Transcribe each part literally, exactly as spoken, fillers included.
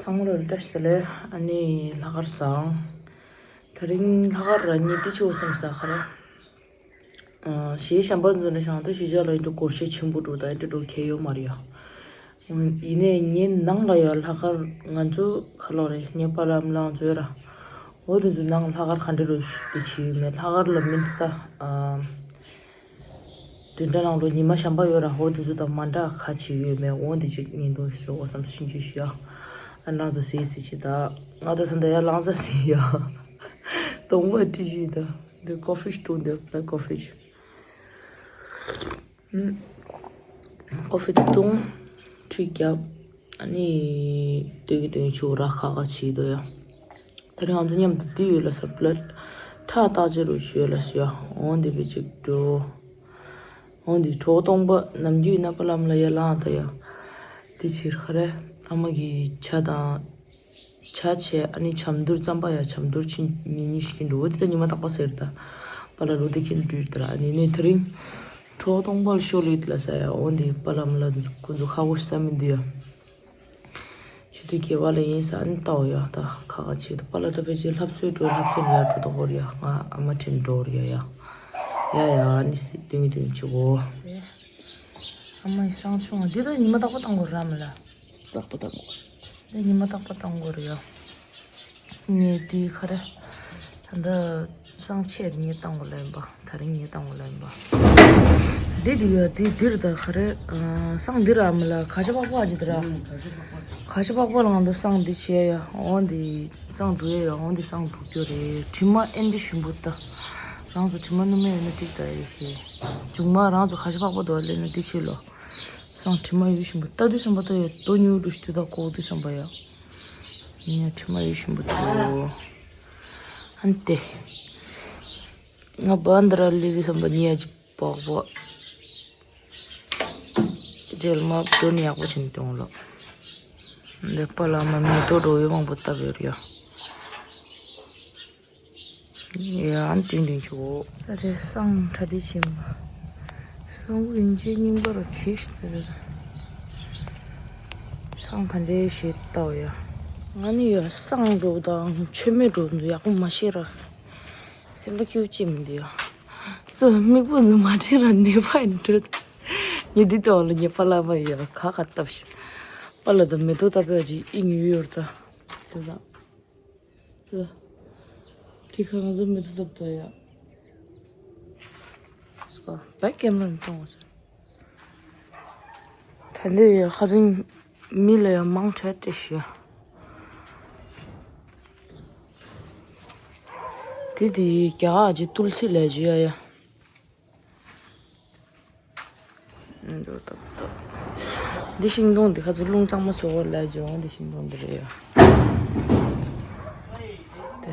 ཚང་མ་ལ་བཀྲ་ཤིས་བདེ་ལེགས། ཨ་ནི་ལྷག་དཀར་བཟང་། དེ་རིང་ལྷག་དཀར་ར་ཉིན་འདི་ཆུ་བསམ་ས་ཁ་རེད། ཨ་གཞས་གཞན་པ་འཛོམས་ནས་ཞང་དུ་གཞིས་ཆགས་ལ་ཡིན་དུ་སྒོར་གཞས་ཆེན་པོ་འགྲོ་ད་འདི་འགྲོ་གལ་ཡོད་མ་རེད་ཡ། ཡིན་ནའི་ངའི་ནང་ལ་ཡ་ལྷག་དཀར་ང་ཚོ་ཁ་ལོ་རེད། ངའི་པ་ལགས་ཨ་མ་ལགས་ཚོ་ཡོད་ར། འོ་དེ་ཚོ་ནང་ལྷག་དཀར་ག་འདྲ་རུ་དེ་བྱེད་ཡོད་མེད། ལྷག་དཀར་ལ་མིན་ད། ཨ། བདུན་ཕྲག་ནང་ལོ་ཉི་མ་གཞན་པ་ཡོད་ར། འོ་དེ་ཚོ་དང་མ་འདྲ་ཁ་ཆེ་ཡོད་མེད། འོ་འདི་ཅིག་ཉིན་དུ་ཞུ་འོ་བསམ་ཤིང་ཅིག་ཞུ་ཡ། ཨ་ནང་དུ་སེ་སེ་ཆེ་ད། ང་དང་ད་ལྟ་ཡ་ལང་ཚ་སེ་ཡ། གདོང་པ་ཀྲི་ཞུ་ད། འདི་ཀོ་ཧྥི་ཞིག་འཐུང་འདི་བླ་ཀོ་ཧྥི་ཞིག་ཀོ་ཧྥི་འཐུང་། ཁྲུས་བརྒྱབ། ཨ་ནི་སྟོན་གྱི་སྟོན་ཆུ་ར་ཁ་ཁ་ཆེ་དོ་ཡ། ད་རིང་ང་ཚོ་མཉམ་དུ་འདི་ཡོད་ལ་ས་བླ་ཁྲག་བརྟག་དཔྱད་རུ་ཞུས་ལ་ཞུ་ཡ། འོང་འདི་བི་ཅིག་འགྲོ། འོང་འདི་གྲོགས་སྟོང་པ་ནམ་རྒྱུན་ན་པ་ལམ་ལ་ཡ་ལང་ད་ཡ། འདི་ཕྱིར་ཁ་རེ་ཨ་མ་གི་ཇ་དང་། ཇ་བྱས་ཨ་ནི་ཇ་མདུར་རྩམ་པ་ཡ་ཇ་མདུར་ཕྱིན་ཉིན་ཉིན་ཞིག་གིན་འགྲོ་འོ་དེ་ད་ཉི་མ་རྟག་པ་ཟེར་ད། པ་ལ་ལོ་དེ་གིན་འགྲུལ་ད་ར་ཨ་ནི་ནས་དེ་རིང་། གྲོགས་སྟོང་པ་ལ་ཤོ་ལི་ལ་ས་ཡ་འོང་འདི་པ་ལམ་ལ་ཁོ་ཚོ་ཁ་བོ་ས་མི་འདུག་ཡ། ཆུ་ཚོད་བརྒྱད་པ་ལ་ཡིན་ས་ཨ་ནི་ལྟའོ་ཡ། ད་ཁ་ཁ་ཆེ་ད་པ་ལ་ད་ཕལ་ཆེར་ལྷབ་སོའི་འགྲོ་ལྷབ་སོ་ནི་ཡར་འགྲོ་ད་གོ་ར་ཡ། ང་ཨ་མ་དྲིན་འགྲོ་ར་ཡ་ཡ། ཡ་ཡ་ཨ་ནི་སི་དུང་དུང་ཆུ་གོ། ཨ་མ་ཡི་སང་ཆུང་འདི་ད་ཉི་མ་རྟག་པ་བཏང་གོ་ར་མ་ལ། རྟག་པ་བཏང་གོ། འདི་ཉི་མ་རྟག་པ་བཏང་གོ་ར་ཡ། ངས་འདི་ཁ་ར། ད་ལྟ་སང་ཆེད་ངས་བཏང་གོ་ལ་ཡིན་པ། ད་རིང་ངས་བཏང་གོ་ལ་ཡིན་པ། འདི་འདི་ཡོད་འདི་འདིར་ད་ག་རེ། སང་འདིར་ཨ་མ་ལ་ག་ཤ་པག་པ་ཅི་འདིར་ཨ། ག་ཤ་པག་པ་ལ་ང་འདི་སང་འདི་བྱས་ཡ་འོ་འདི་སང་འགྲོ་ཡ་ཡ་འོ་འདི་སང་འགྲོ་རྒྱུ་རེད། དྲི་མ་ཨེ་འདི་ཞིམ་པོ་ད། རང་ཚོ་དྲི་མ་སྣུམ་མེད་ཡོད་ན་འགྲིག་ད་ཡ་ཤེས། མཇུག་མ་རང་ཚོ་ག་ཤ་པག་པ་འདུག་ལས་ན་འདི་བྱེད་ལོ། སང་དྲི་མ་ཡོད་ཞིམ་པོ་ད་དུས་བསམ་པ་ད་ཡ་དོ་ཉུ་འགྲོ་ཞིག་དུས་ད་ཀོ་དུས་བསམ་པ་ཡ། ངས་དྲི་མ་ཡོད་ཞིམ་པོ་འདུག་ཨན་ཏེ། ང་བ་འདི་ར་ལི་རི་བསམ་པ་ཉི་ཡ་ཅི་པག་པ། རྗེས་མ་དོན་ཡག་པོ་ཕྱིན་གཏོང་ལོ། འདི་པ་ལ་མ་མེ་ཏོག་འགྲོ་ཡོད་མང་པོ་བཏབ་ཡོད་ཡ། ཡ་ཨན་ཏིང་ཏིང་ཆུ་བོ། ད་རེ་སང་གྲ་སྒྲིག་བྱེད་མ། སང་བུ་ཡིན་ཅེ་རྙིང་པ་ར་ཁེ་ཤི་ད་རེ། སང་ག་འདྲའི་ཞེ་ལྟ་བ་ཡ། ང་ནི་ཡ་སང་འགྲོ་དང་མཆོད་མེ་འགྲོ་འདུག་ཡག་པོ་མ་ཤེས་ར། སེམས་པ་སྐྱིད་ཅེས་མི་འདུག་ཡ། ད་མིག་པོ་འཛུམ་མ་ཁྲིད་ར་ནད་པ་ཡིན་འགྲོ། ཉེ་དུས་དུ་བ་ལ་ཉེ་པ་ལ་མ་ཡ་ཁ་ཁ་བཏབ་ཤི། པ་ལ་ད་མེ་ཏོག་བཏབ་པ་ཅིག་ཨིན་ཡོད་ཡོད་ད། དེ་ད། དེ་ཁ་ང་ཚོ་མེ་ཏོག་བཏབ་ད་ཡ། སྐོ་བའི་ཀེམ་ར་མི་གཏོང་བ་ཟེར། ད་ལོས་ཡ་ཁ་ཚིང་མི་ལ་ཡ་མང་ཁྲལ་ཏེ་ཤི་ཡ། དེ་དེ་རྒྱ་ག་ཅི་ཏུལ་སི་ལས་ཇི་ཡ་ཡ། འདི་ཤིང་སྡོང་འདི་ཁ་ཚུར་རླུང་གཙང་མ་ཚོ་བོར་ལ་ཇོ་འདི་ཤིང་སྡོང་འདི་རེད་ཡ། དེ།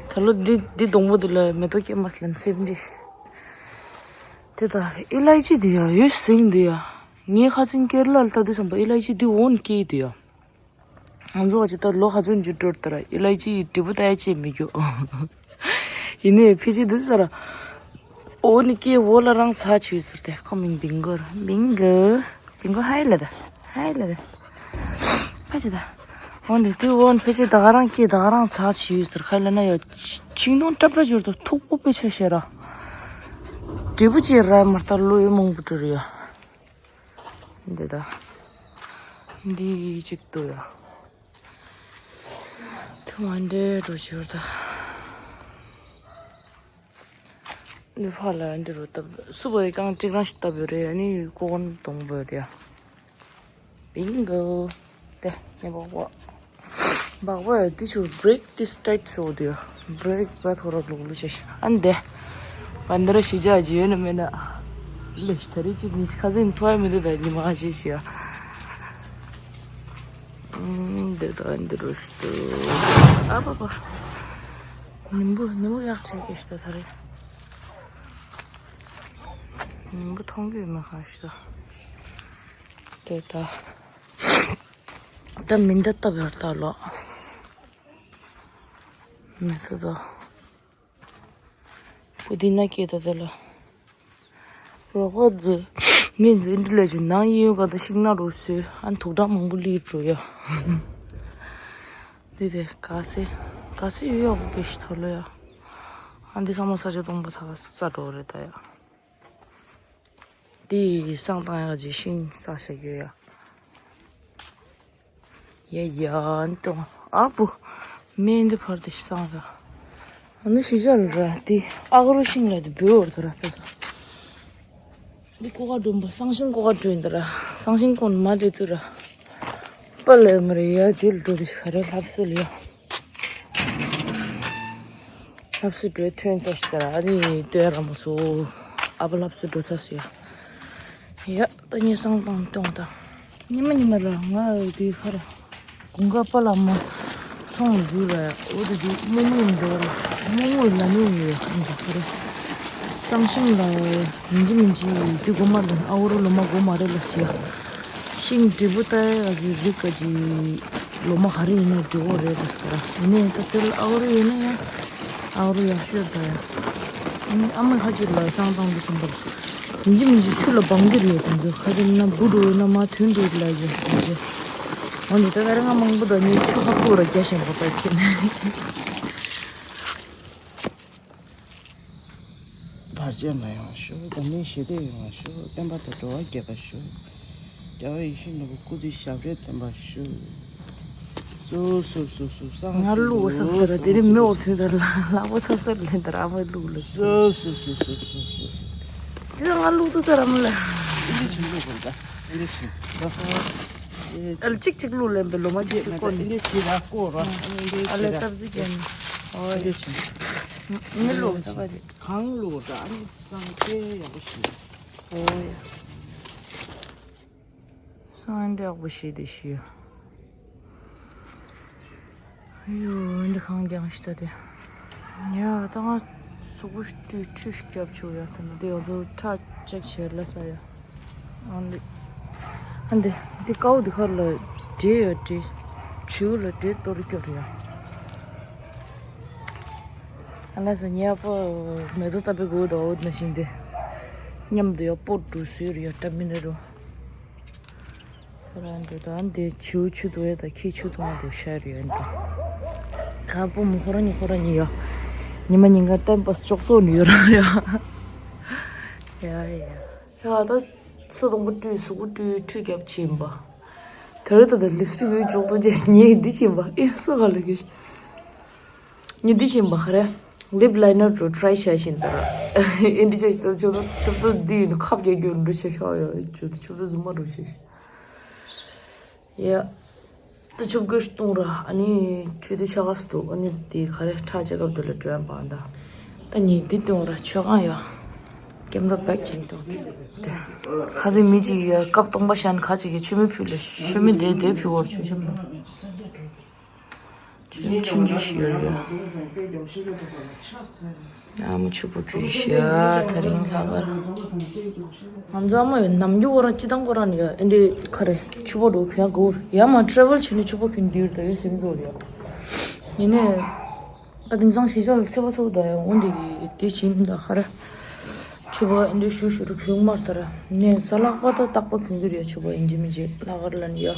ད་ལོ་འདི་འདི་སྡོང་པོ་འདི་ལ་མེ་ཏོག་སྐྱེས་མ་སླེབས་སེམས་འདི། དེ་ད་ཨི་ལའི་ཅི་འདི་ཡ་ཡོད་སེང་འདི་ཡ། ངའི་ཁ་ཚིང་ཀེར་ལ་ལ་ལྟ་དུས་བསམ་པ་ཨི་ལའི་ཅི་འདི་འོན་སྐྱེས་འདི་ཡ། ང་ཚོ་བ་ཅི་ད་ལོ་ཧ་ཚོན་གྱི་འགྲོར་ལྟར་ཨི་ལའི་ཅི་ཡི་འབྲས་བུ་ལྟ་ཡ་ཅེས་མི་རྒྱུ། ཡིན་ནའི་ཕི་ཅི་འདུག་ཟེར། འོ་ནི་སྐྱེ་བོ་ལ་རང་ཚ་ཆུ་ཟེར་ཏེ་ཁོ་མིང་བིང་གོ་ར་བིང་གོ་བིང་གོ་ཧའི་ལ་ད་ཧའི་ལ་ད་ཧ་ཅི་ད། འོ་ནི་དེ་འོ་ནི་ཕི་ཅི་ད་ག་རང་སྐྱེ་ད་ག་རང་ཚ་ཆུ་ཟེར་ཁ་ལ་ན་ཡ། ཆིང་དུང་ཀྲབ་ཀྲ་འབྱོར་དུ་ཐུག་པོ་པེ་ཆ་ཤེ་ར། འབྲས་བུ་ཅེ་ར་མར་ད་ལོ་ཡོད་མང་པོ་འགྲོ་ར་ཡ། འདི་ད། འདི་གཅིག་ཏུ་ཡ། ཐུང་བ་འདྲེ་འགྲོ་ཆོར་ད། འདི་ཕ་ལ་འདི་རུ་བཏབ་སུ་བ་ཡི་རྐང་གཅིག་རང་ཞིག་བཏབ་ཡོད་རེད། ཨ་ནི་ཀོ་གོན་གཏོང་བ་ཡོད་རེད་ཡ། བིང་གོ། དེ་ནི་བག་བ། བག་བ་ཡ་འདི་ཆུ་break this tight so dear. Break བ་ཐོ་ར་ལུག་ལུག་ཆེ་ཤི་ཨ་འདི། བ་འདི་ར་ཤི་ཇ་ཇི་ཡོད་ན་མེད་ན། ལེ་ཤི་ད་རེ་གཅིག་ཉི་ཤི་ཁ་ཟིན་ཐོ་ཡ་མི་འདུག་ད་ཉི་མ་ཨ་ཤི་ཤི་ཡ། འདི་ད་འདི་རུ་ཤི་ཏུ། ཨ་པ་པ། ནིམ་བུ་ནིམ་བུ་ཡག་ཁྲེ་ཁེ་ཤི་ད་ད་རེ། ནིམ་བུ་མཐོང་གི་མ་ཁ་ཤི་ད། དེ་ད། ད་མི་འདི་ལྟ་བུར་ལྟ་ལོ། མི་སུ་དོ། པུ་དི་ན་སྐྱེས་ད་དེ་ལ། རོགས་པ་འཛུལ། ངས་འཛིན་གྲྭ་ལས་ཀྱི་ནང་ཡིན་ཡོད་ག་ད་ཤིང་ནགས་རུ་སོས་ཨ་དུག་སྦྲང་མང་པོ་ལི་འགྲོ་ཡ། འདི་དེ་ག་སེ་ག་སེ་ཡོད་ཡག་པོ་སྐད་ཤི་ཐོ་ལོ་ཡ། ཨ་འདི་ཚང་མ་ས་ཆ་སྟོང་པ་ཚ་ས་འགྲོ་རེད་ད་ཡ། འདི་བསང་བཏང་ཡག་ཅིག་ཤིང་བསགས་བཞག་ཡོད་ཡ། ཡ་ཡ་ཨ་ནི་ཏོང་ཨ་བུ། མེ་འདི་ཕར་དེ་བསང་ཡ། ཨ་ནི་ཤི་ཤ་ལ་ར་དེ་ཨ་ག་རུ་ཤིང་ལ་དེ་བོད་བར་དུ་ར་ལྟ་ས། འདི་ཀོ་ཁ་སྒྲོན་པ་བསང་ཤིང་ཀོ་ཁ་སྒྲོན་དེ་ར་བསང་ཤིང་ཀོ་ནི་མ་ལེ་དུ་ར། པ་ལེ་མ་རེ་ཡ་དེ་ལ་འགྲོ་དེ་ཤི་ཁ་རེ་ལྷབ་སུ་ལ་ཡ། ལྷབ་སུ་འགྲོའི་ཐོན་ཚར་ཤི་ད་ར་ཨ་ནི་ལྟོས་ར་མ་སུ། ཨ་བ་ལྷབ་སུ་འགྲོ་ཚར་སུ་ཡ། ཡ་ད་ངས་བསང་བཏང་ཏོང་ད། ཉི་མ་ཉི་མ་ར་ང་དེ་ཁ་ར། དགུན་ཁ་པ་ལ་མ་ཚོང་ལ་འཛུལ་ར་འོ་དེ་དུས་སྨུག་མུག་འདོར་སྨུག་མུག་ལ་ཉུང་ཡོད་ཨ་འདི་ཁོ་རེ། བསང་ཤིང་ལ་ཡིན་གཅིག་མིན་གཅིག་དུས་གོ་མ་ལོན་ཨ་འོ་རུ་ལོ་མ་གོ་མ་རེད་ལ་ཟེར། ཤིང་འབྲས་བུ་ལྟ་ཡ་གི་རིགས་ག་གི་ལོ་མ་ག་རེ་ཡིན་ན་འབྲས་བུ་རེད་ལ་ཟེར་ར་ཡིན་ནའི་ད་དེ་ལ་ཨ་འོ་རུ་ཡིན་ན་ཡང་ཨ་འོ་རུ་ཡག་ཤོས་ད་ཡ། ཨ་མ་ཁ་ཅིག་ལ་བསང་བཏང་དུས་ཙམ་པར། ཡིན་གཅིག་མིན་གཅིག་ཆུ་ལ་སྦང་གི་རེད་དེ་ཚོ་ཁ་ཅིག་ན་འབུ་འགྲོ་ཡོད་ན་མ་ཐོན་འགྲོ་ཡོད་ལ་ཡོད་དེ་ཚོ། འོ་འདི་ད་ག་རེ་ང་མང་པོ་དང་ནི་ཆུ་ཁ་ཁུག་ར་རྒྱ་ཞིང་པོ་ད་ཁྱེད་ནས། བར་ཆད་མ་ཡོང་ཤོག་དགེ་འདུན་ཞི་བདེ་ཡོང་ཤོག་བསྟན་པ་དང་འགྲོ་བ་རྒྱས་པ་ཤོག་རྒྱལ་བ་ཡིད་བཞིན་ནོར་བུ་སྐུ་ཚེ་ཞབས་པད་བརྟན་པ་ཤོག་སོ་སོ་སོ་སོ་སོ་སོ་སོ་ང་ལུག་བསམ་ཟེར་ར་དེ་རིང་མི་འོ་ཐུན་དར་ལ་ལག་པ་ཚ་སར་ལེན་དར་ཨ་མའི་ལུག་ལ་སོ་སོ་སོ་སོ་སོ་སོ། དེ་ང་ལུག་ཏུ་ཚར་ར་མ་ལ། ཨིན་ཇི་བྱིན་ལུག་དགོས་ད། ཨིན་ཇི་བྱིན། ཨ་ལ་གཅིག་གཅིག་ལུག་ལེན་པའི་ལོ་མ་གཅིག་གཅིག་བསྐོར་ནས། ཨིན་ཇི་བྱིན་ར་བསྐོར་ར་ཨིན་ཇི་ཨ་ལས་བྱིན་ར། སྟབས་གཅིག་ཡིན། ཨོ་ཨིན་ཇི་བྱིན། ངའི་ལུག་ད་པ་རེད། གང་ལུག་ད་ཨ་ནི་གཙང་དཔེ་ཡག་པོ་ཞིག་ཨོ་ཡ། སང་འདྲ་ཡག་པོ་ཞིག་དེ་ཞུ། ཡོ་འདི་ཁང་རྐྱང་ཞིག་ད་དེ། ཡ་ད་ང་གཟུགས་པོ་ཁྲུས་ཁྲུས་ཤིག་རྒྱབ་ཆོག་ཡ་ད་ནི་དེ་ང་ཚོ་ཁྲག་ཅེག་བྱེད་ལ་ས་ཡ། ཨ་འདི། ཨ་འདི་འདི་ཀའོ་འདི་ཁར་ལ་འདྲེ་ཡོད་འདྲེ། བྱིའུ་ལ་འདྲེ་གཏོར་སྐྱོར་ཡ། ཨ་ལ་སོ་ཉེ་པོ་མེ་ཏོག་ལྟ་བུའི་སྒོ་དང་འོད་ན་ཤིང་དེ། མཉམ་དུ་ཡ་སྤོ་འགྲོ་སུས་ར་ཡ་ཏྲ་མི་ནི་རུ། ཁོ་རང་འགྲོ་དང་དེ་ཆུ་ཆུ་དུ་ཡོད་དང་ཁྱི་ཆུ་དུ་ང་འགྲོ་ཤར་ཡོད་འགྲོ། ཁ་པོ་མོ་ཁོ་རང་ཉི་ཁོ་རང་ཉི་ཡོ། ཉི་མ་ཉིན་ག་བསྟན་པ་ཅོག་ཙོག་ནི་ཡོད་རང་ཡོ། ཡ་ཡ། ཡ་ད་སུ་དང་པོ་བཀྲུས་གཟུགས་པོ་བཀྲུས་ཁྲུས་རྒྱབ་ཕྱིན་པ། དེ་རེད་ད་ད་ལིབ་སི་ཡོད་ཅོག་ཙོ་ཅེ་ཉི་འདི་ཕྱིན་པ་ཨེ་སུ་ག་ལ་གི། ཉི་འདི་བཞིན་པ་ཧ་རེ། ལིབ་ལའི་ནར་འགྲོ་ཊ་རའི་བྱས་བཞིན་དར། ཨེ་འདི་ཅོ་ཞིག་ཏུ་ཆོ་ཏོ་ཆོ་ཏོ་འདི་ཡིན་ཁབ་རྒྱག་རྒྱུ་འགྲོ་ཆ་ཤ་ཡོད་ཆོ་ཏོ་ཆོ་ཏོ་ཟུ་མ་འགྲོ་ཆ་ཤ། ཡ། ཏུ་ཆུབ་རྒྱུ་གཏོང་ར་ཨ་ནི་ཆུ་དུ་ཆ་ག་སུ་ཏུ་ཨ་ནི་དེ་ཁ་རེ་ཁྲག་ཆ་སྐབས་དུ་ལ་སྒྲོན་པ་འདའ། ད་ཉི་འདི་གཏོང་ར་ཆོས་གང་ཡོད། ཀེམ་ར་བེག་ཅིག་གཏོང་དེ། ཁ་སི་མི་ཅིག་ཡོད་སྐབས་སྟོང་པ་ཤན་ཁ་ཅིག་གི་ཆུ་མི་ཕུལ་ལ་ཆུ་མི་དེ་དེ་ཕུལ་བར་ཆུ་ཤམ་ལ། ཆུང་ཆུང་གི་ཞུ་ཡོད། ཨ་མ་ཆུ་བོ་ཁྱོད་ཤ་ཐ་རིང་ལྷག་གར། ང་ཚོ་ཨ་མ་ཡོད་ནམ་རྒྱུན་ཁོ་རང་སྤྱི་བཏང་ཁོ་རང་ནི་ཡ་ཨེ་འདྲའི་ཁ་རེ་ཆུ་བོ་འགྲོ་ཁྱོད་གོ་ཡ་མ་ཊ་རེ་ཝལ་བྱས་ནས་ཆུ་བོ་ཁྱོད་འདིར་ད་ཡོད་སེམས་ཚོར་ཡ། ཡིན་ནས། ད་དེང་སང་ཞི་ཞ་ལ་ཚེ་བ་ཚོ་ད་ཡ་འོ་འདི་གི་དེ་བྱིན་ད་ཁ་རེ། ཆུ་བ་འདི་ཞུ་ཞུ་རུ་ཁྱོད་མར་ལྟར་ནས་ས་ལག་པ་ད་རྟག་པ་ཁྱོད་འདིར་ཡ་ཆུ་བ་ཡིན་གྱི་མི་བྱེད་ལྷག་གར་ལ་ནི་ཡ།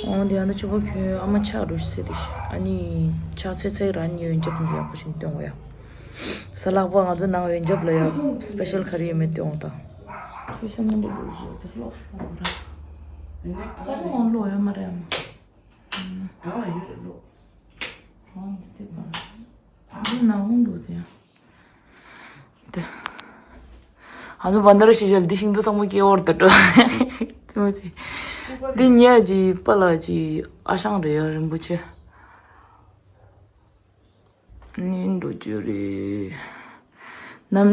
འོ་འདི་ཡང་ན་ཆུ་བ་ཁྱོད་ཨ་མ་ཆག་རུ་ཟེར་ཏེ་ཨ་ནི་ཆག་ཚེ་ཚེ་རང་ཉིད་འོན་རྒྱབ་འདི་ཡག་པོ་ཞིག་སྟོན་གོ་ཡ། ས་ལག་པ་ང་ཚོ་ནང་འོན་རྒྱབ་ལ་ཡ་སི་པེ་ཤལ་ག་རེ་ཡོད་མེད་སྟོན་འོང་ད། ཤི་ཤ་མི་འདི་རུ་བཞག་དེ་ལོག་སོང་ར། ད་རུང་ལོག་ཡོད་མ་རེད་ཨ་མ། གང་ལ་ཡོད་རེད་ལོག་འོང་དེ་པ། ཨ་ན་འོང་འགྲོ་དེ་ཡང་། དེ། ང་ཚོ་བན་དར་ཤེས་བྱ་འདི་ཤིང་ཏོག་ཚང་མ་སྐྱེ་བོར་དུ་འགྲོ། ཙི་མོ་ཙི། འདི་ཉལ་གྱི་པ་ལ་གྱི་ཨ་ཞང་རེད་ཡ་རིན་པོ་ཆེ། ནི་འགྲོ་རྒྱུ་རེད། ནམ་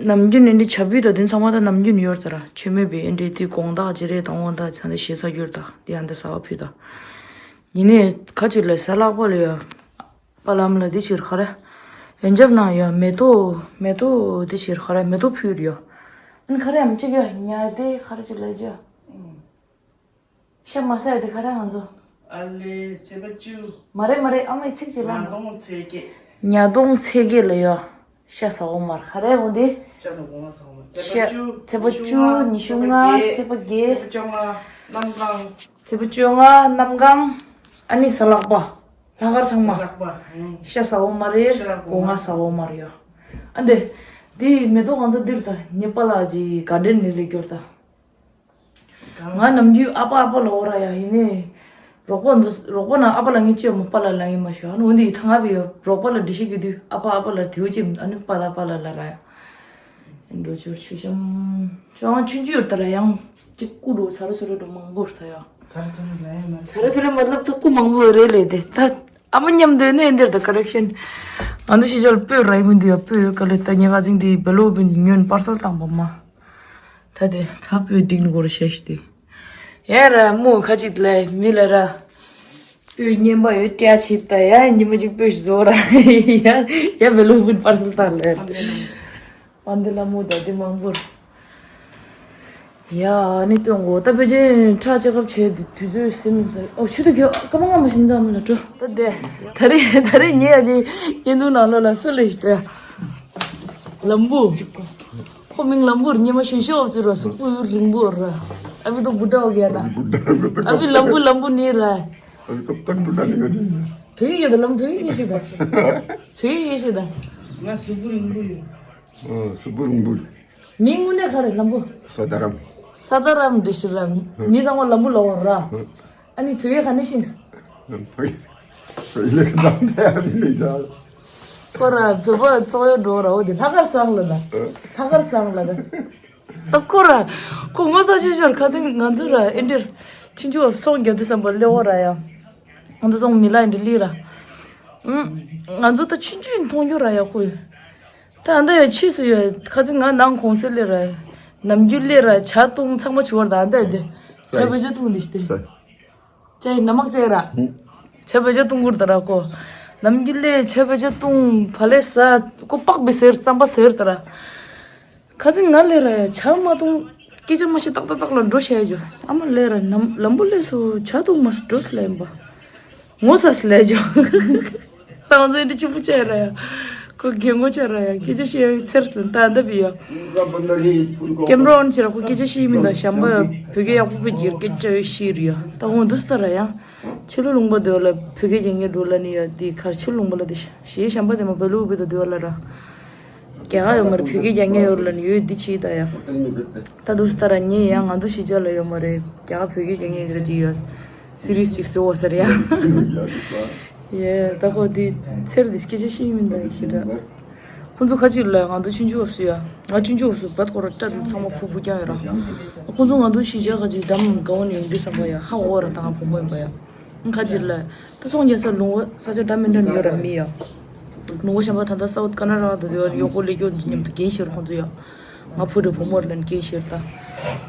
ནམ་རྒྱུན་ནི་འདི་བྱ་སྤུས་དང་དེ་ཚང་མ་ད་ནམ་རྒྱུན་ཡོད་དར་ཆོས་མེད་པའི་ཨེ་འདྲའི་དེ་དགོང་དག་ཅི་རེད་དང་འོང་དག་ཚ་འདི་ཞེ་ས་གྱུར་དང་དེ་ཡང་འདི་ཟ་བ་ཕུད་དང་། ཡིན་ནས་ཁ་ཅིག་ལ་ས་ལག་པ་ལ་ཡ། པ་ལམ་ལ་འདི་ཕྱིར་ཁ་ར། ཡོན་ཆབ་ནང་ཡ་མེ་ཏོག་མེ་ཏོག་འདི་ཕྱིར་ཁ་ར་མེ་ཏོག་ཕུལ་ཡོད། ཨན་ཁ་ར་ཡམ་གཅིག་ཡ་ཉ་དེ་ཁ་ར་ཅིག་ལ་ཅི་ཡ། ཤ་མ་ཟ་ཡ་དེ་ཁ་ར་ང་ཚོ། ཨ་ལེ་ཚེས་པ་བཅུ། མ་རེད་མ་རེད་ཨ་མའི་ཚིག་ཅིག་ལ། ཉ་སྟོང་ཚེས་བརྒྱད། ཉ་སྟོང་ཚེས་བརྒྱད་ལ་ཡ། ཤ་ཟ་འོ་མར་ཧ་རེ་འོ་འདི། ཤ་དང་སྒོ་ང་ཟ་འོ་མར། ཤ། ཚེས་པ་བཅུ། ཚེས་པ་བཅུ། ཉི་ཤུ་ལྔ། ཚེས་པ་བརྒྱད། ཚེས་པ་བཅོ་ལྔ། གནམ་གང་། ཚེས་པ་བཅོ་ལྔ་གནམ་གང་། ཨ་ནི་གཟའ་ལྷག་པ། ལྷག་དཀར་ཚང་མ། ལྷག་པ། ཨང་། ཤ་ཟ་འོ་མ་རེད། ཤ་སྒོ་ང་ཟ་འོ་མ་རེད་ཡ། ཨ་འདི། འདི་མེ་ཏོག་གང་ཚ་འདིར་ད་ཉེ་པ་ལ་ཇི་ག་འདྲེན་ནི་ལས་སྐྱོར་ད། ང་ནམ་རྒྱུན་ཨ་ཕ་ཨ་ཕ་ལ་འོ་ར་ཡ་ཡིན་ནི། རོགས་པ་འདུག་རོགས་པ་ན་ཨ་ཕ་ལ་ངས་ཅི་ཡང་མ་པ་ལ་ལ་ངས་མ་ཞུ་ཨ་ནི་འོ་འདི་ཡི་ཐང་ཨ་ཕ་ཡོད་རོགས་པ་ལ་འདྲི་ཤེས་ཀྱི་དུས་ཨ་ཕ་ཨ་ཕ་ལ་དེའུ་ཅི་ཨ་ནི་པ་ལ་པ་ལ་ལ་ར་ཡ། འགྲོ་ཆུར་ཆུ་ཤམ། ཤོང་ཆུན་ཆུ་ཡོད་ད་ར་ཡང་ཅིག་སྐུ་རུ་ཚ་རུ་ཚ་རུ་འགྲོ་མང་པོ་ར་ད་ཡ། ཚ་རུ་ཚ་རུ་ལ་ཡ་མ་ཚ་རུ་ཚ་རུ་མ་ལབ་ད་སྐུ་མང་པོ་རེད་ལས་དེ་ད། ཨ་མ་མཉམ་དུ་ནས་འདིར་ད་ཀ་རེག་ཤན། ང་ཚོ་ཤི་ཅོལ་སྤོས་ར་ཡི་མི་འདུག་ཡ་སྤོས་ཡོད་ག་ལེ་ད་ཉེ་ག་ཚིང་དེ་བེ་ལོ་བིན་ཉོན་པར་སལ་བཏང་པ་མ། ད་དེ་ད་སྤོས་འགྲིག་ནི་གོ་ར་ཤ་ཤི་དེ། ཡ་ར་མོ་ཁ་ཅིག་ལ་མི་ལ་ར། སྤོས་རྔན་པ་ཡོད་སྤྲད་ཆེ་ད་ཡ་ཉི་མ་གཅིག་སྤོས་ཤི་བཟོ་ར་ཡ་ཡ་བེ་ལོ་བིན་པར་སལ་བཏང་ལེ། པན་དེ་ལ་མོ་ད་དེ་མང་པོར། ཡ་ནི་སྟོན་གོ་ད་ཕལ་ཆེར་ཁྲག་ཅེག་ཨབ་བྱས་དུས་ཚོད་སེམས་ཟེར་ཨོ་ཆུ་ཏུ་གྱོ་ཀ་མ་ང་མ་ཞིམ་ད་མ་ལ་འགྲོ་ད་དེ་ད་རེ་ད་རེ་ཉེ་ཡ་ཅིག་ཉེ་འདུག་ནང་ལོ་ལ་སུ་ལས་ཞིག་ལམ་བུ་ཁོ་མིང་ལམ་བུར་ཉེ་མ་ཞུ་ཤོག་ཟེར་རོ་སུ་ཀུ་ཡུར་རིང་པོ་ར་ཨ་བི་དུ་བུ་ཏྲ་ཨོ་གེ་ཡ་ད་ཨ་བི་ལམ་བུ་ལམ་བུ་ནི་ར་ཨ་བི་ཏོག་ཏག་བུ་ཏྲ་ནི་ག་ཅིག་བོད་ཡི་ཡ་ད་ལམ་བོད་ཡི་ཡེ་ཤེ་ད་བོད་ཡི་ཡེ་ཤེ་ད་ང་སུ་བུ་རིང་པོ་ཡོད། ཨ་སུ་བུ་རིང་པོ་ཡོད། མིང་དངོས་གནས་ག་རེ་ལམ་བུ། ས་དྷ་རམ། ས་དྷ་རམ་འདྲ་ཞིག་ར། མི་ཚང་མ་ལམ་བུ་ལ་འོ་ར། ཨ་ནི་བོད་ཡིག་ག་ནས་ཤེས། བོད་ཡིག་བོད་ཡིག་ལས་ཀ་འདྲ་དེ་ཡ་མི་ལས་ཀ་ཁོ་ར་བོད་པ་ཚོགས་ཡོད་འགྲོ་ར་འོ་དེ་ལྷག་དཀར་བཟང་ལ་ད། ལྷག་དཀར་བཟང་ལ་ད། ད་ཁོ་ར། ཁོ་ངོ་ཚ་ཆེ་ཤོར་ཁ་སང་ང་ཚོ་ར་ཨེ་འདྲེར། ཆུང་ཆུང་སོང་རྒྱ་དུ་བསམ་པ་ལེ་འོ་ར་ཡ། ང་ཚོ་སོང་མི་ལ་ཨེ་འདྲེ་ལི་ར། ཨུམ། ང་ཚོ་ད་ཆུང་ཆུང་མཐོང་རྒྱུ་ར་ཡ་ཁོ། ད་ཨ་འདའ་ཡ་ཕྱིས་སུ་ཡོད་ཁ་ཚིག་ང་ནང་གོང་སེ་ལེ་ར། ནམ་རྒྱུན་ལེ་ར་ཇ་བཏུང་ཚང་མ་བྱུ་བར་ད་ཨ་འདའ་ཡ་དེ། ཇ་བེ་ཇ་བཏུང་འདི་ཤི་དེ། ཇ་ཡི་ནམ་མག་ཇ་ཡི་ར། ཇ་བེ་ཇ་བཏུང་གུར་ད་ར་ཁོ། ནམ་རྒྱུན་ལེ་ཇ་བེ་ཇ་བཏུང་བ་ལེ་ས་ཁོ་པག་བི་སེར་རྩམ་པ་སེར་ད་ར། ཁ་ཚིག་ང་ལེ་ར་ཡ་ཇ་མ་བཏུང་སྐད་ཆ་མ་ཤེས་ཏག་ཏག་ཏག་ལ་འགྲོ་ཤེས་ཡ་ཇོ། ཨ་མ་ལེ་ར་ནམ་ལམ་བུ་ལེ་སུ་ཇ་བཏུང་མ་སུ་འགྲོ་སུ་ལེ་ཡིན་པ། ངོ་ཚ་སི་ལས་ཇོ། ཏང་ཚོ་འདི་ཆུ་བུ་ཆ་ར་ཡ། ཁོ་རྒན་ངོ་ཆ་ར་ཡ་སྐད་ཆ་བཤད་ཡ་ཚེར་ཙམ་ད་འདབ་ཡ། ཀེམ་ར་ཨོན་ཆེ་ར་ཁོ་སྐད་ཆ་བཤད་མི་འདུག་ཞམ་པ་བོད་སྐད་ཡག་པོ་བོད་སྒྱུར་སྐད་ཆ་ཡོད་ཤེས་རུ་ཡ། ད་འོང་འདུག་སྟ་ར་ཡ། ཕྱི་ལོ་ལུང་པ་འདོད་ལ་བོད་སྐད་རྒྱག་ངེས་འགྲོ་ལ་ནི་ཡ་འདི་ཁར་ཕྱི་ལོ་ལུང་པ་ལ་འདི་ཞེས་ཞམ་པ་དེ་མ་བོད་ལུགས་བོད་དུ་འདོད་ལ་ར། རྒྱ་གར་ཡོད་མ་རེད་བོད་སྐད་རྒྱག་ངེས་ཡོད་ལ་ནི་ཡོད་འདི་ཆེ་ད་ཡ། ད་འདུག་སྟ་ར་ཉེ་ཡ་ང་ཚོ་ཤི་ཇ་ལ་ཡོད་མ་རེད་རྒྱ་གར་བོད་སྐད་རྒྱག་ངེས་ར་ཅི་ཡོད། སི་རིས་ཅིག་བཟོ་བ་ཟེར་ཡ། ཡེ་ད་ཁོ་དེ་ཚེར་དེ་སྐད་ཆ་ཤེས་མིན་ད་ཡིན་ཤི་ད། ཁོང་ཚོ་ཁ་ཅིག་ལ་ང་ཚོ་ཆུང་ཆུང་བབས་སུ་ཡ། ང་ཆུང་ཆུང་བབས་སུ་བད་ཁོ་ར་སྐྲ་དེ་ཚང་མ་ཕུ་ཕུ་རྐྱང་ཡོད་ར། ཁོང་ཚོ་ང་ཚོ་ཤི་ཇ་ཁ་ཅིག་འགྲམ་ག་བ་ནས་ཡོང་དུས་བསམ་པ་ཡ་ཧ་འོ་ར་ད་ང་བུ་མོ་ཡིན་པ་ཡ། ཁ་ཅིག་ལ་ད་ཚོང་རྒྱག་ས་ལུང་བ་ས་ཆ་འདྲ་མི་འདྲ་ནས་ཡོད་ར་མི་ཡ། ལུང་བ་གཞན་པ་ད་ལྟ་སའུ་ཐི་ཀར་ན་ཊ་ཀ་དུ་ཡོད་ཡོ་ཀོ་ལེ་ཀྱོ་མཉམ་དུ་རྒན་ཤེར་ཁོང་ཚོ་ཡ། ང་བུ་རེ་བུ་མོ་རེ་ལ་རྒན་ཤེར་ད།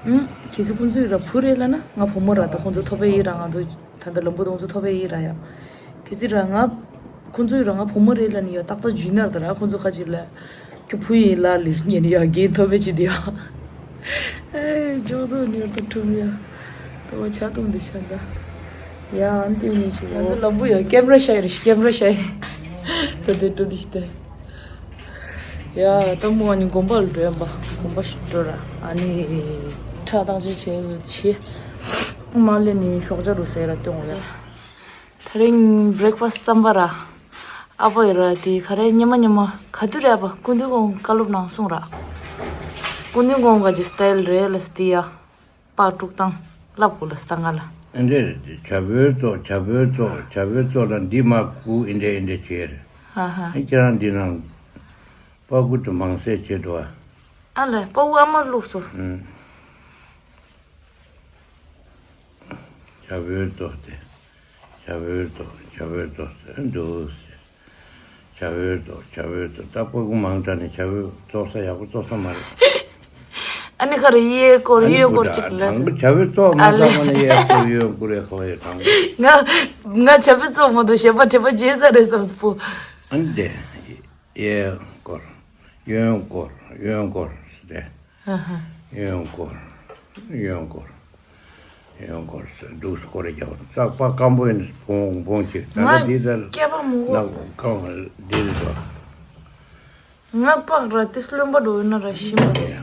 ཨུམ། གལ་སྲིད་ཁོང་ཚོ་ཡི་ར་བུ་རེ་ལ་ན་ང་བུ་མོ་ར་ད་ཁོང་ཚོ་ཐོབ་པའི་ཡི་ར་ང་ཚོ་ད་ལྟ་ལམ་བུ་དང་ཚོ་ཐོབ་པའི་ཡི་ར་ཡ། གལ་སྲིད་ར་ང་ཁོང་ཚོ་ཡི་ར་ང་བུ་མོ་རེ་ལ་ནི་ཡ་ཏག་ཏག་ཇུ་ནར་ད་ར་ཁོང་ཚོ་ཁ་ཅིག་ལ་ཁྱོད་བུ་ཡིན་ལ་ལིར་ཉན་ཡ་རྒན་ཐོབ་པའི་ཅི་དེ་ཡ། ཨེ་ཇོ་ཟོ་ཉོར་དང་ཁྲོམ་ཡ། ཏོ་ཆ་ཏུང་འདི་ཤ་འདའ། ཡ་ཨན་ཏི་ཉི་ཆུ་ང་ཚོ་ལམ་བུ་ཡ་ཀེམ་ར་ཤ་ཡི་རེ་ཤི་ཀེམ་ར་ཤ་ཡི། ཏོ་དེ་ཏོ་འདི་ཤི་ཏེ། ཡ་ད་མོ་ཨ་ནི་དགོན་པ་ལ་འགྲོ་ཡ་འབའ་དགོན་པ་ཞིག་འགྲོ་ར་ཨ་ནི་ཁྲ་བཏང་ཆེ་ཆེ་ཆེ། མ་ལེ་ནི་ཤོག་ཇ་རུ་ཟེར་ར་སྟོན་འོ་ཡ། ད་རིང་བྷི་རེག་ཕ་སི་ཙམ་པ་ར། ཨ་ཕ་ཡི་ར་དེ་ག་རེ་ཉི་མ་ཉི་མ་ག་དུས་རེད་པ་སྐུ་མདུན་གོང་བཀའ་སློབ་ནང་གསུངས་ར། སྐུ་མདུན་གོང་ག་ཅི་སི་ཊལ་རེད་ལ་སི་དི་ཡ། པགས་དཀྲུག་སྟངས་ལབ་དགོས་ལ་སི་ད་ང་ལ། ཨེ་འདྲས་རེད་དེ་བྱ་བོའི་ཚོགས་བྱ་བོའི་ཚོགས་བྱ་བོའི་ཚོགས་ལ་འདི་མ་སྐུ་ཨེ་འདྲས་ཨེ་འདྲས་བྱས་རེད། ཧ་ཧ། ཨེ་ཁྱེད་རང་འདི་ནང་པགས་ཀུ་དུ་མང་སེ་བྱེད་འགྲོ་ཨ། ཨ་ལས་པགས་ཀུ་ཨ་མ་བླུགས་སོ། ཨུམ། བྱ་བོའི་ཚོགས་ཏེ། བྱ་བོའི་ཚོགས་བྱ་བོའི་ཚོགས་ཟེར་འདུག་ཟེར། བྱ་བོའི་ཚོགས་བྱ་བོའི་ཚོགས་ད་པགས་ཀུ་མང་དྲགས་ནས་བྱ་བོའི་ཚོགས་ས་ཡག་པོ་ཚོགས་ས་མ་རེད། ཨ་ནི་ཁ་རེ་གཡས་སྐོར་གཡོན་སྐོར་གཅིག་ལ་ཟེར། དང་པོ་བྱ་བོའི་ཚོགས་མ་ཨ་ལེ། ཚང་མ་ནས་གཡས་སྐོར་གཡོན་སྐོར་ཡ་ཁ་བ་ཡ་དང་པོ། ང་ང་བྱ་བོའི་ཚོགས་མ་གཏོགས་གཞན་པ་དྲན་པ་བརྗེད་ས་རེད་བསམ་སྤོ། ཨ་ནི་དེ། གཡས་སྐོར། གཡོན་སྐོར། གཡོན་སྐོར་ཟེར་ཏེ། ཧ་ཧ། གཡོན་སྐོར། གཡོན་སྐོར། གཡོན་སྐོར་ཟེར་འདུག་སྐོར་རེ་རྒྱག་ཙག་པ་སྐམ་པོ་ཡིན་ན་བོང་བོང་ཅིག་ད་ང་ལྟ་འདི་ལྟར་སྐྱེས་པ་མོ་ན་གང་འདི་ལ་ ང་པགས་ར་ཏིས་རློན་པ་འགྲོ་ཡོད་ན་ར་ཤིམ་པ་རེད།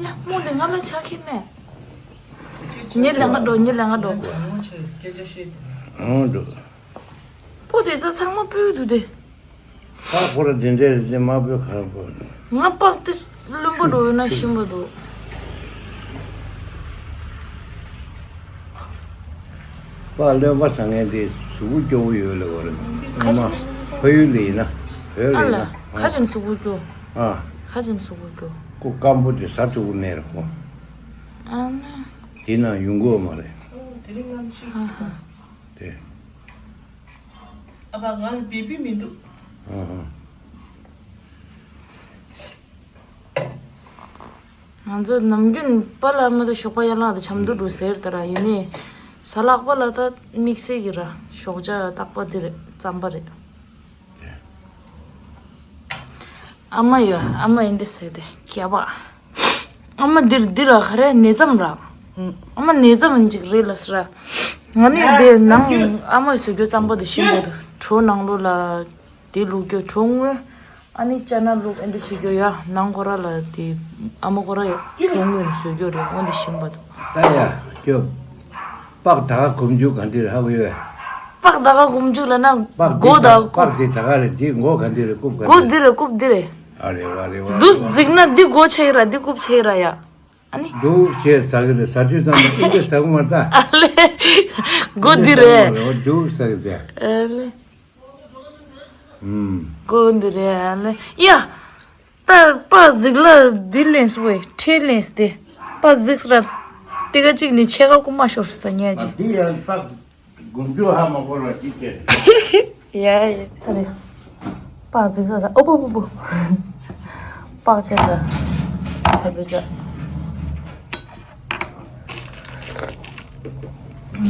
ཡ་མོ་དེ་ང་ལ་ཆགས་ཀྱི་མེད། ཉེ་ལས་ང་འགྲོ། ཉེ་ལས་ང་འགྲོ། ཨང་འགྲོ། པོ་དེ་ད་ཚང་མ་སྤོས་འདུག་དེ། ད་ཁོ་ར་དེ་འདྲའི་རེད་དེ་མ་སྤོས་ག་རེ་སྤོས། ང་པགས་ཏིས་རློན་པ་འགྲོ་ཡོད་ན་ཤིམ་པ་འདུག་པགས་རློན་པ་ཟ་མཁན་དེ་གཟུགས་པོ་སྐྱོ་བོ་ཡོད་ལ་བར། ཁ་ཅིག་ཕ་ཡུལ་ལ་ཡིན་ན། བོད་ལ་ཨ་ཡིན་ལ་ན། ཁ་ཅིག་གཟུགས་པོ་སྐྱོ། ཨ། ཁ་ཅིག་གཟུགས་པོ་སྐྱོ། ཁོ་སྐམ་པོ་དེ་ཟ་ཐུབ་ཀྱི་མེད་ར་ཁོ། ཨ་ན། དེ་ན་ཡོང་གི་མ་རེད། ཨོ་དེ་རིང་ངམ་ཤི། ཨ་ཧ། དེ། ཨ་ཕ་ང་ལ་བེ་བི་མི་འདུག་ཨ་ཧ། ང་ཚོ་ནམ་རྒྱུན་པཱ་ལགས་མ་གཏོགས་ཞོགས་པ་ཡར་ལངས་དང་ཆབ་མདོ་འགྲོ་ཟེར་ད་ར། ཡིན་ནའི་གཟའ་ལྷག་པ་ལ་ད་དམིགས་བསལ་གྱི་ར་ཞོགས་ཇ་རྟག་པ་འདི་རེད། རྩམ་པ་རེད། ཨ་མ་ཡོད། ཨ་མ་ཡིན་འདི་ཟེར་ཏེ་སྐྱ་པ། ཨ་མ་འདིར་འདི་ར་ག་རེ་ནས་རྩམ་ར། ཨ་མ་ནས་རྩམ་ཅིག་རེད་ལ་ཟེར། ང་ནི་དེ་ནང་ཨ་མ་ཡི་བཟོ་རྒྱུ་རྩམ་པ་དེ་ཤིན་པོ་དུ་གྲོ་ནང་ལོགས་ལ། དེ་བླུགས་རྒྱུ་གྲོ་བརྔོས། ཨ་ནི་ཅ་ན་བླུགས་ཨེ་འདྲ་བྱེད་རྒྱུ་ཡ། ནང་ཁོ་ར་ལ་དེ་ཨ་མ་ཁོ་ར་ཡ་གྲོ་བརྔོས་ནས་བཟོ་རྒྱུ་རེད། འོ་འདི་ཞིམ་པ་འདུག་ད་ཡ་ཁྱོད་པགས་ད་ག་སྒོམ་རྒྱུ་ག་འདྲ་རེད་ཧ་གོ་ཡོད། པགས་ད་ག་སྒོམ་རྒྱུ་ལ་ན་པགས་མགོ་འདི་ད་ད་རྐུབ། པགས་འདི་ད་ག་རེད། འདི་མགོ་ག་འདྲ་རེད། རྐུབ་ག་མགོ་འདྲ་འདི་རེད། རྐུབ་འདི་རེད། ཨ་རེ་བ་རེ་བ། འདུག་རྫིག་ན་འདི་མགོ་ཆགས་ཡི་ར། འདི་རྐུབ་ཆགས་ཡི་ར་ཡ། ཨ་ནི། འདུག་ཁྱེད་ཟ་གི་རེད། ཟ་དུས་ཙམ་པ་ཨིན་ཇི་ཟ་གི་མ་རེད་ད། ཨ་ལེ། མགོ་འདི་རེད། འདུག་ཟ་གི་རེད། ཨ་ལེ། ཨུམ། མགོ་འདི་རེད། ཨ་ལེ། ཡ། ད་པགས་རྫིག་ལ་འདི་ལེན་སོང་བས་ཁྲེལ་ལེན་སྟེ། པགས་རྫིག་ར། དེ་ག་ཅིག་ནི་ཆེ་ག་ཀུ་མ་ཤོར་སོང་ད་ཉལ་ཅིག་འདི་ཡང་པགས་སྒོམ་རྒྱུ་ཧ་མ་གོ་ར་ཅིག་སྟེ། ཡ་ཡ། ད་རེད། པགས་རྫིག་ས་ས། ཨོ་པོ་པོ་པོ། པགས་ཆེ་ས། ཆ་བེ་ཆ།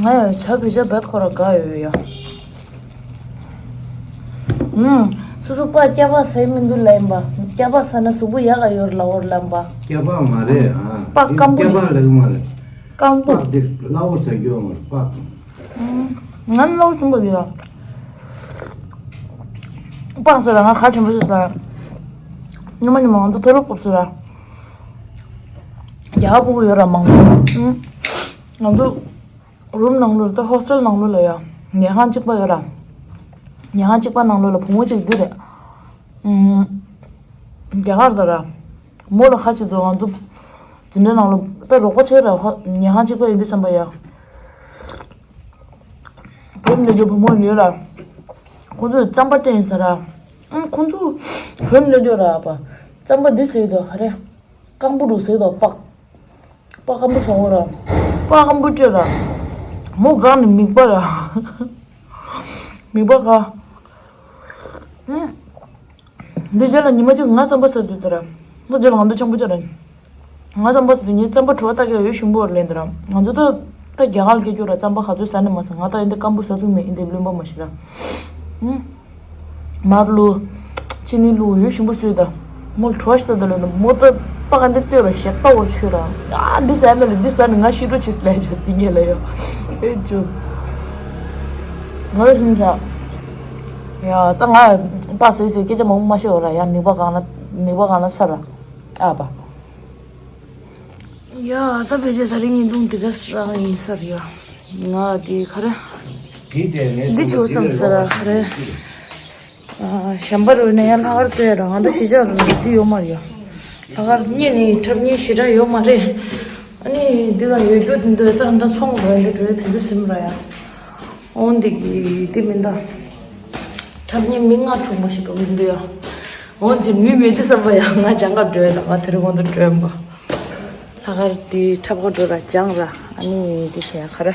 ང་ཡང་ཆ་བེ་ཆ་བེད་ཁོ་ར་དགའ་ཡོད་ཡ། ཨུམ། སོ་སོ་པགས་སྐྱ་པགས་ཟས་མི་འདུག་ལབ་ཡིན་པ། སྐྱ་པགས་ཟ་ན་གཟུགས་པོ་ཡག་ག་ཡོད་རེད་ལབ་ཡོད་རེད་ལབ་པ། སྐྱ་པགས་མ་རེད་ཨ། པགས་སྐམ་པོ་སྐྱ་པགས་ལབ་ཀྱི་མ་རེད། སྐམ་པོ། པགས་དེ་སླ་བོ་ཟ་རྒྱུ་མ་རེད་པགས། ང་ནི་ལོ་གསུམ་པ་དེ་ཡང་། པང་ཟེར་ལ་ང་ཁ་ཆེན་པོ་ཞིག་ཟ། ཉི་མ་ཉི་མ་ང་ཚོ་མཐོ་སློབ་སྐབས་སུ་ལ། རྒྱ་གར་ཕྲུ་གུ་ཡོད་ར་མང་པོ། ང་ཚོ་རུམ་ནང་ལོགས་ད་ཧོ་སི་ཊེལ་ནང་ལོགས་ལ་ཡ། ཉལ་ཁང་གཅིག་པ་ཡོད་ར། ཉལ་ཁང་གཅིག་པ་ནང་ལོགས་ལ་བུ་མོ་གཅིག་འདི་རེད། རྒྱ་གར་ད་ར། མོ་ལ་ཁ་ཆེ་དུ་ང་ཚོ་འཛིན་གྲྭ་ནང་ལ་ད་རོགས་པ་བྱས་ར་ཧོ་ཉལ་ཁང་གཅིག་པ་ཡིན་དུས་བསམ་པ་ཡ། བོད་མི་ལ་རྒྱུ་བུ་མོ་ཡོད་ལ། ཁོང་ཚོས་རྩམ་པ་སྤྲད་ཡིན་ཟེར་ར། ཨང་ཁོང་ཚོ་བོད་མི་ལ་རྒྱུ་ར་པ། རྩམ་པ་འདི་ཟེར་དོ་ཧ་རེ། སྐམ་པོ་འདུག་ཟེར་དོ་པགས། པགས་སྐམ་པོ་བཟོ་འོ་ར། པགས་སྐམ་པོ་སྤྲད་ར། མོ་གང་ནས་མིད་པ་ར། མིད་པ་ག་ཨང་། འདི་རྗེས་ལ་ཉི་མ་གཅིག་ང་རྩམ་པ་ཟ་དུས་དེ་ར། ང་རྗེས་ལ་ང་ཚོ་ཆང་བུ་ཅག་ར། ང་རྩམ་པ་ཟ་དུས་ངས་རྩམ་པ་བྲོ་བ་ལྟ་ག་ཡོད་ཞིམ་པོ་ར་ལེན་དེ་ར། ང་ཚོ་ད་ད་རྒྱ་གར་སྐད་རྒྱུ་ར་རྩམ་པ་ག་ཚོད་ཟ་ནས་མ་ཟ། ང་ད་ཡིན་དེ་སྐམ་པོ་ཟ་ཐུབ་མེད་ཡིན་དེ་རློན་པ་མ་ཤི་ར། ཧུམ། མར་བླུགས། ཅི་ནི་བླུགས་ཡོད་ཞིམ་པོ་བཟོས་ད། མོ་བྲོ་བ་ཞིག་ད་ད་ལོན་ད་མོ་ད་པགས་འདི་ལྟོས་ར་ཞེ་ལྟ་བོར་ཆོད་ར། ཨ་འདི་ཟ་མེད་ལ་འདི་ཟ་ནས་ང་ཤི་འགྲོ་ཆེ་ལས་ཆོད་འདི་ངས་ལ་ཡོད། ཨེ་ཅོ། ང་ལ་ཧུམ་ཆ། ཡ་ད་ང་པགས་ཟེར་ཟེར་སྐད་ཆ་མང་པོ་མ་བཤད་བ་ར་ཡ། མིད་པ་གང་ན་མིད་པ་གང་ན་ས་ར་ཨ་པ། ཡ་ད་བེ་ཇ་ད་རིང་ཉིན་ཐུང་འདི་ག་རང་ཡིན་ས་ར་ཡ། ང་དེ་ག་རེ་འདི་བྱོས་བསམ་ས་ར་ག་རེ། ཨ་གཞན་པ་རེ་ཡིན་ན་ཡང་ལྷག་དཀར་ལྟོས་ར་ང་ད་གཞིས་ཆགས་ལ་འདི་ཡོད་མ་རེད་ཡ། ལྷག་དཀར་གཉིས་ནི་འཁྲབ་མཁན་ཞེ་དྲག་ཡོད་མ་རེད། ཨ་ནི་འདི་ལ་ཡོད་རྒྱུ་འདི་འདོད་ད་ད་ཚོང་འགྲོ་འདི་འགྲོ་ཡ་དེ་འདྲ་སེམས་ར་ཡ། འོན་ཏེ་གི་དེ་མིན་ད། འཁྲབ་མཁན་མི་ལྔ་བཅུ་མ་ཞིག་འགྲོ་གི་འདུག་ཡ། འོན་ཅི་མི་མེད་དུས་བསམ་པ་ཡ་ང་སྦྱང་ག་འགྲོ་ཡ་ད་ང་དེ་རིང་གོང་དུ་འགྲོ་ཡ་མ། ལྷག་དཀར་དེ་འཁྲབ་ག་འགྲོ་ར་སྦྱང་ར་ཨ་ནི་དེ་བྱས་ཡ་ག་རེ།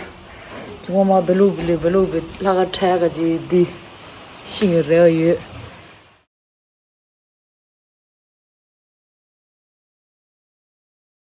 ཅི་མོ་མ་བེ་ལུག་བེ་ལི་བེ་ལུག་བེ་ལྷག་དཀར་འཁྲབ་ཡ་ག་ཅི་དེ། ཤིང་རེ་བ་ཡོད།